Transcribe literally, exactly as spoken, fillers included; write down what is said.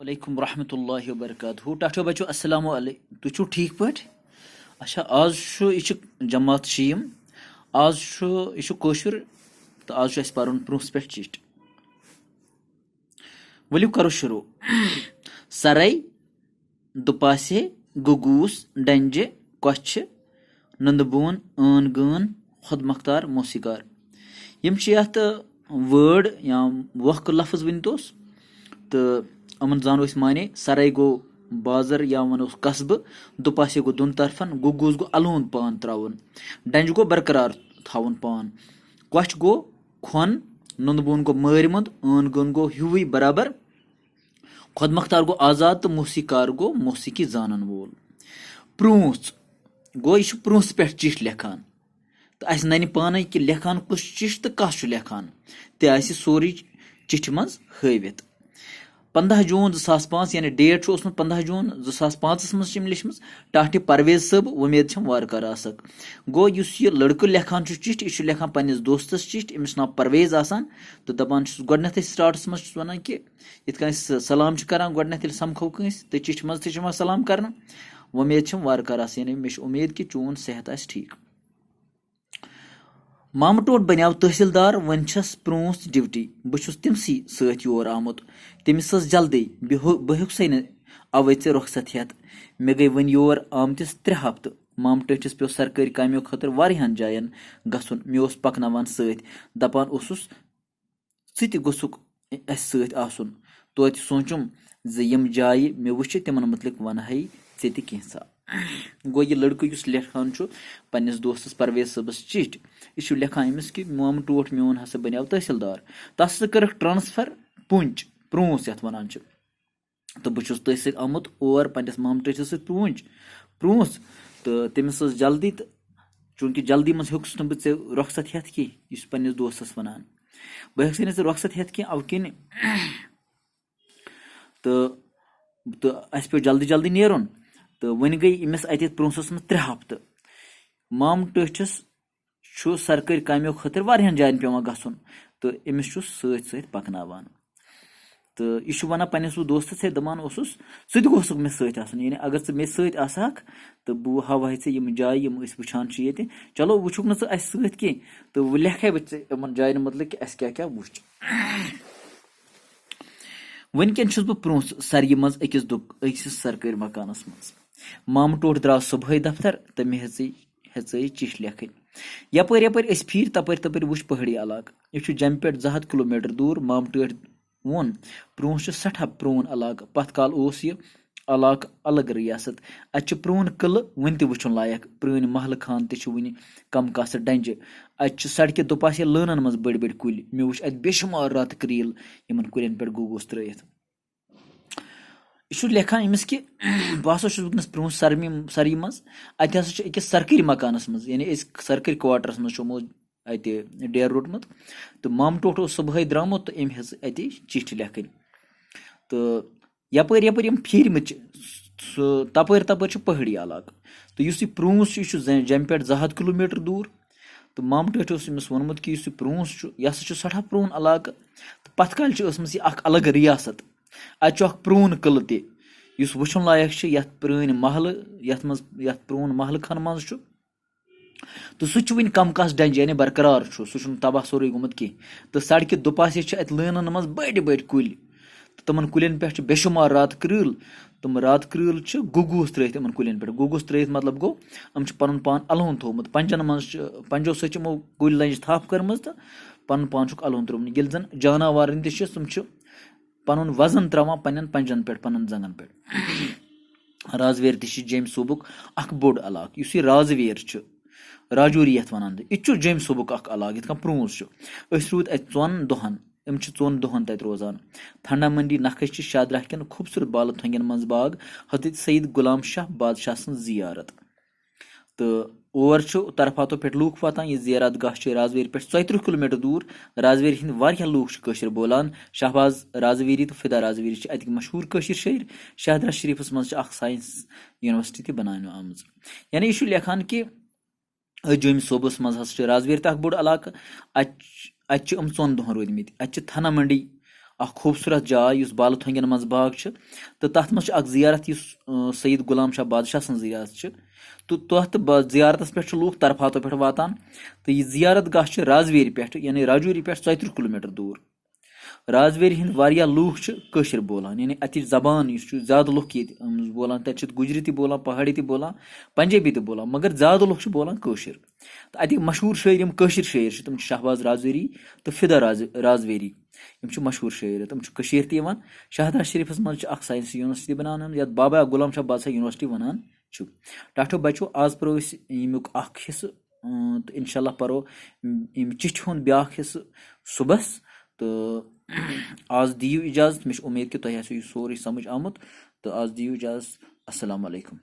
وعلیکم ورحمۃ اللہ وبرکاتہ۔ ٹاٹھو بچو، السلام علیکم۔ تُہۍ چھِو ٹھیٖک پٲٹھۍ؟ اچھا، آز چھُ، یہِ چھُ جماعت شیٖم۔ آز چھُ، یہِ چھُ کٲشُر، تہٕ آز چھُ اَسہِ پَرُن پرٛونٛہس پٮ۪ٹھ چِٹھۍ۔ ؤلِو کَرو شروٗع۔ سَرَے، دُپاسے، گُگوٗس، ڈنٛجہِ، کۄچھِ، نُنٛدٕ بوٗن، ٲن گٲن، خۄد مۄختار، موسیٖقار۔ یِم چھِ یَتھ، ٲ، word یا وۄکھٕ لفظ ؤنۍتوس۔ تہٕ یِمَن زانو أسۍ معنی۔ سَرَے گوٚو بازر یا وَنو قصبہٕ، دُپاسے گوٚو دۄن طرفَن، گُگوٗس گوٚو اَلوُنٛد پان ترٛاوُن، ڈنٛجہِ گوٚو برقرار تھاوُن پان، کۄچھ گوٚو کھۄن، نُنٛدٕ بوٗن گوٚو مٲرۍ مۄنٛد، ٲن گٲن گوٚو ہیوٗوٕے برابر، خۄد مۄختار گوٚو آزاد تہٕ موسیٖقار گوٚو موسیٖقی زانَن وول۔ پرٛونٛس گوٚو، یہِ چھُ پرٛونٛسہٕ پٮ۪ٹھ چِٹھۍ لیکھان۔ تہٕ اَسہِ نَنہِ پانَے کہِ لیکھان کُس چِٹھۍ تہٕ کَس چھُ لیکھان، تہِ آسہِ سورُے چِٹھِ منٛز ہٲوِتھ۔ پنٛداہ جوٗن زٕ ساس پانٛژھ، یعنی date چھُ اوسمُت پنٛداہ جوٗن زٕ ساس پانٛژَس منٛز چھِ أمۍ لیچھمٕژ، ٹاٹھہِ پرویز صٲب، وۄمید چھَم وارٕ کارٕ آسَکھ۔ گوٚو، یُس یہِ لٔڑکہٕ لیکھان چھُ چِٹھۍ، یہِ چھُ لیکھان پنٛنِس دوستَس چِٹھۍ، أمِس چھُ ناو پرویز آسان، تہٕ دَپان چھُس، گۄڈٕنٮ۪تھٕے startَس منٛز چھُس وَنان کہِ یِتھ کٔنۍ أسۍ سلام چھِ کران گۄڈٕنٮ۪تھ ییٚلہِ سَمکھو کٲنٛسہِ، تہٕ چِٹھِ منٛز تہِ چھِ یِوان سلام کرنہٕ۔ وۄمید چھَم وارٕ کارٕ آسہِ، یعنی مےٚ چھِ اُمید کہِ چون صحت آسہِ ٹھیٖک۔ مامہٕ ٹوٹھ بنیو تحصیلدار، وۄنۍ چھَس پرٛونٛس ڈیوٹی۔ بہٕ چھُس تٔمسٕے سۭتۍ یور آمُت۔ تٔمِس ٲس جلدی، بہٕ ہیو-، بہٕ ہیوٚکسَے نہٕ اَوَے ژےٚ رۄخصت ہٮ۪تھ۔ مےٚ گٔے وۄنۍ یور آمتِس ترٛےٚ ہفتہٕ۔ مامہٕ ٹٲٹھِس پیوٚو سرکٲرۍ کامٮ۪و خٲطرٕ واریاہَن جایَن گژھُن۔ مےٚ اوس پَکناوان سۭتۍ، دَپان اوسُس، ژٕ تہِ گوٚژھُکھ اَسہِ سۭتۍ آسُن۔ توتہِ سوٗنٛچُم زِ یِم جایہِ مےٚ وٕچھِ، تِمَن مُتعلِق وَنہٕ ہے ژےٚ تہِ کینٛژھا۔ گوٚو، یہِ لٔڑکہٕ یُس لیکھان چھُ پنٛنِس دوستَس پرویز صٲبَس چِٹھۍ، یہِ چھُ لیکھان أمِس کہِ مامہٕ ٹوٹھ میون ہسا بنیو تحصیلدار۔ تَس ہسا کٔرٕکھ transfer پُنچ، پرٛونٛس یَتھ وَنان چھِ۔ تہٕ بہٕ چھُس تٔتھۍ سۭتۍ آمُت اور پنٛنِس مامہٕ ٹٲٹھِس سۭتۍ پرٛونٛچ، پرٛونٛس۔ تہٕ تٔمِس ٲس جلدی، تہٕ چوٗنٛکہِ جلدی منٛز ہیوٚکُس نہٕ بہٕ ژےٚ رۄخصت ہٮ۪تھ کینٛہہ، یُس پنٛنِس دوستَس وَنان۔ بہٕ ہیوٚکسَے نہٕ ژےٚ رۄخصت ہٮ۪تھ کینٛہہ، اَوٕ کِنۍ تہٕ، تہٕ اَسہِ پیوٚو جلدی جلدی نیرُن۔ تہٕ وۄنۍ گٔے أمِس اَتہِ پرٛونٛسَس منٛز ترٛےٚ ہفتہٕ۔ مامہٕ ٹٲٹھِس چھُ سرکٲرۍ کامٮ۪و خٲطرٕ واریاہَن جایَن پٮ۪وان گژھُن، تہٕ أمِس چھُ سۭتۍ سۭتۍ پَکناوان۔ تہٕ یہِ چھُ وَنان پنٛنِس ہُہ دوستَس، ہے، دَپان اوسُس، ژٕ تہِ گوٚژھُکھ مےٚ سۭتۍ آسُن، یعنی اگر ژٕ مےٚ سۭتۍ آسہٕ ہَکھ، تہٕ بہٕ ہاوہَے ژےٚ یِم جایہِ، یِم أسۍ وٕچھان چھِ ییٚتہِ۔ چلو، وٕچھُکھ نہٕ ژٕ اَسہِ سۭتۍ کینٛہہ، تہٕ وۄنۍ لیکھَے بہٕ ژےٚ یِمَن جایَن مُتعلِق کہِ اَسہِ کیٛاہ کیٛاہ وٕچھ۔ وٕنکٮ۪ن چھُس بہٕ پرٛونٛس سَرِ منٛز أکِس دُک-، أکِس سرکٲرۍ مکانَس منٛز۔ مامہٕ ٹوٹھ درٛاو صُبحٲے دفتر تہٕ مےٚ ہیٚژٕے، ہیٚژٕے چِٹھۍ لیکھٕنۍ۔ یَپٲرۍ یَپٲرۍ أسۍ پھیٖرۍ، تَپٲرۍ تَپٲرۍ وٕچھ پہٲڑی علاقہٕ۔ یہِ چھُ جیٚمہِ پٮ۪ٹھ زٕ ہَتھ کِلوٗ میٖٹر دوٗر۔ مامہٕ ٹٲٹھۍ ووٚن، پرٛونٛس چھُ سٮ۪ٹھاہ پرٛون علاقہٕ۔ پَتھ کال اوس یہِ علاقہٕ الگ ریاست۔ اَتہِ چھِ پرٛون قلعہٕ وُنہِ تہِ وٕچھُن لایق۔ پرٛٲنۍ محلہٕ خان تہِ چھِ وُنہِ کم کاسہٕ ڈنٛجہِ۔ اَتہِ چھِ سڑکہِ دُپاسے لٲنَن منٛز بٔڑۍ بٔڑۍ کُلۍ۔ مےٚ وٕچھ اَتہِ بے شُمار راتہٕ کرٛیٖل یِمَن کُلٮ۪ن پٮ۪ٹھ گوٚگوس ترٛٲیِتھ۔ یہِ چھُ لیکھان أمِس کہِ بہٕ ہسا چھُس وٕنکیٚنَس پرٛونٛس سَرمی-، سَری منٛز۔ اَتہِ ہسا چھِ أکِس سرکٲرۍ مکانَس منٛز، یعنی أسۍ سرکٲرۍ quarterَس منٛز چھُ یِمو اَتہِ ڈیرٕ روٚٹمُت۔ تہٕ مامہٕ ٹوٹھ اوس صُبحٲے درٛامُت تہٕ أمۍ ہیٚژ اَتہِ چِٹھۍ لیکھٕنۍ۔ تہٕ یَپٲرۍ یَپٲرۍ یِم پھیٖرمٕتۍ چھِ، سُہ تَپٲرۍ تَپٲرۍ چھُ پہٲڑی علاقہٕ۔ تہٕ یُس یہِ پرٛونٛس چھُ، یہِ چھُ زَن-، جیٚمہِ پٮ۪ٹھ زٕ ہَتھ کِلوٗ میٖٹر دوٗر۔ تہٕ مامہٕ ٹٲٹھۍ اوس أمِس ووٚنمُت کہِ یُس یہِ پرٛونٛس چھُ، یہِ ہسا چھُ سٮ۪ٹھاہ پرٛون علاقہٕ۔ تہٕ پَتھ کالہِ چھِ ٲسمٕژ یہِ اَکھ الگ ریاست۔ اَتہِ چھُ اَکھ پرٛون قلعہٕ تہِ، یُس وٕچھُن لایق چھُ، یَتھ پرٛٲنۍ محلہٕ، یَتھ منٛز، یَتھ پرٛون محلہٕ خانہٕ منٛز چھُ۔ تہٕ سُہ تہِ چھُ وٕنہِ کم کاس ڈنٛجہِ، یعنی برقرار چھُ، سُہ چھُنہٕ تباہ سورُے گوٚمُت کینٛہہ۔ تہٕ سڑکہِ دُپاسے چھِ اَتہِ لٲنَن منٛز بٔڑۍ بٔڑۍ کُلۍ۔ تہٕ تِمَن کُلٮ۪ن پٮ۪ٹھ چھِ بے شُمار راتہٕ کرٛٲل۔ تِم راتہٕ کرٛٲل چھِ گُگوٗس ترٛٲیِتھ یِمَن کُلٮ۪ن پٮ۪ٹھ۔ گُگوٗس ترٛٲیِتھ مطلب گوٚو، یِم چھِ پَنُن پان اَلوُنٛد تھوٚومُت۔ پنٛجَن منٛز چھِ، پنٛجو سۭتۍ چھِ یِمو کُلۍ لَنٛجہِ تھَپھ کٔرمٕژ تہٕ پَنُن پان چھُکھ اَلوُنٛد ترٛوومُت۔ ییٚلہِ زَن جاناوارَن تہِ چھِ، تِم چھِ پَنُن وَزَن ترٛاوان پنٛنٮ۪ن پنٛجَن پٮ۪ٹھ، پَنَن زَنٛگَن پٮ۪ٹھ۔ رازویرِ تہِ چھِ جیٚمۍ صوٗبُک اَکھ بوٚڑ علاقہٕ۔ یُس یہِ رازویر چھُ، راجوری یَتھ وَنان چھِ، یہِ تہِ چھُ جیٚمۍ صوٗبُک اَکھ علاقہٕ، یِتھ کٔنۍ پرٛونٛس چھُ۔ أسۍ روٗدۍ اَتہِ ژۄن دۄہَن، یِم چھِ ژۄن دۄہَن تَتہِ روزان۔ تھنڈا منڈی نکھٕ چھِ شاہدرہ کٮ۪ن خوٗبصوٗرت بالہٕ تھۄنٛگٮ۪ن منٛز باغ حضرت سید غلام شاہ بادشاہ سٕنٛز زیارت۔ تہٕ اور چھُ طرفاتو پٮ۪ٹھ لوٗکھ واتان۔ یہِ زیارت گاہ چھُ رازویرِ پٮ۪ٹھ ژۄیہِ تٕرٛہ کِلوٗ میٖٹر دوٗر۔ رازویرِ ہِنٛدۍ واریاہ لوٗکھ چھِ کٲشِر بولان۔ شہباز رازویری تہٕ فدا رازویری چھِ اَتِکۍ مشہوٗر کٲشِر شٲعر۔ شاہدرہ شریٖفَس منٛز چھِ اَکھ ساینس یونیورسٹی تہِ بناونہٕ آمٕژ۔ یعنی یہِ چھُ لیکھان کہِ أزیُمہِ صوبَس منٛز ہسا چھُ رازویرِ تہِ اَکھ بوٚڑ علاقہٕ۔ اَتہِ چھِ، اَتہِ چھِ یِم ژۄن دۄہَن روٗدۍمٕتۍ۔ اَتہِ چھِ تھنا منڈی اکھ خوٗبصوٗرت جاے یُس بالہٕ تھۄنٛگٮ۪ن منٛز باغ چھِ، تہٕ تَتھ منٛز چھِ اکھ زیارت یُس، اۭں، سید غلام شاہ بادشاہ سٕنٛز زیارت چھِ۔ تہٕ تَتھ با-، زیارتَس پٮ۪ٹھ چھُ لوٗکھ طرفاتو پٮ۪ٹھ واتان۔ تہٕ یہِ زیارت گاہ چھِ رازویرِ پٮ۪ٹھ، یعنی راجوری پٮ۪ٹھ ژۄیہِ ترٕٛہ کِلوٗ میٖٹر دوٗر۔ رازویرِ ہٕنٛدۍ واریاہ لوٗکھ چھِ کٲشِر بولان، یعنی اَتِچ زبان یُس چھُ، زیادٕ لُکھ ییٚتہِ، اۭں، بولان، تَتہِ چھِ گُجری تہِ بولان، پہاڑی تہِ بولان، پنجٲبی تہِ بولان، مگر زیادٕ لُکھ چھِ بولان کٲشِر۔ تہٕ اَتِکۍ مشہوٗر شٲعر، یِم کٲشِر شٲعر چھِ، تِم چھِ شہباز رازویری تہٕ فدا راز-، رازویری۔ یِم چھِ مشہوٗر شٲعر، تِم چھِ کٔشیٖرِ تہِ یِوان۔ شہداز شریٖفَس منٛز چھِ اَکھ ساینس یونیورسٹی بَناونہٕ آمٕژ، یَتھ بابا غلام شاہ بادشاہ یونیورسٹی وَنان چھُ۔ ٹاٹھو بَچو، آز پَرو أسۍ ییٚمیُک اَکھ حِصہٕ، اۭں، تہٕ اِنشاء اللہ پَرو ییٚمہِ چِٹھِ ہُنٛد بیٛاکھ حِصہٕ صُبحَس۔ تہٕ آز دِیِو اِجازت، مےٚ چھِ اُمید کہِ تۄہہِ آسیو یہِ سورُے سَمٕجھ آمُت۔ تہٕ آز دِیِو اِجازت، السلام علیکم۔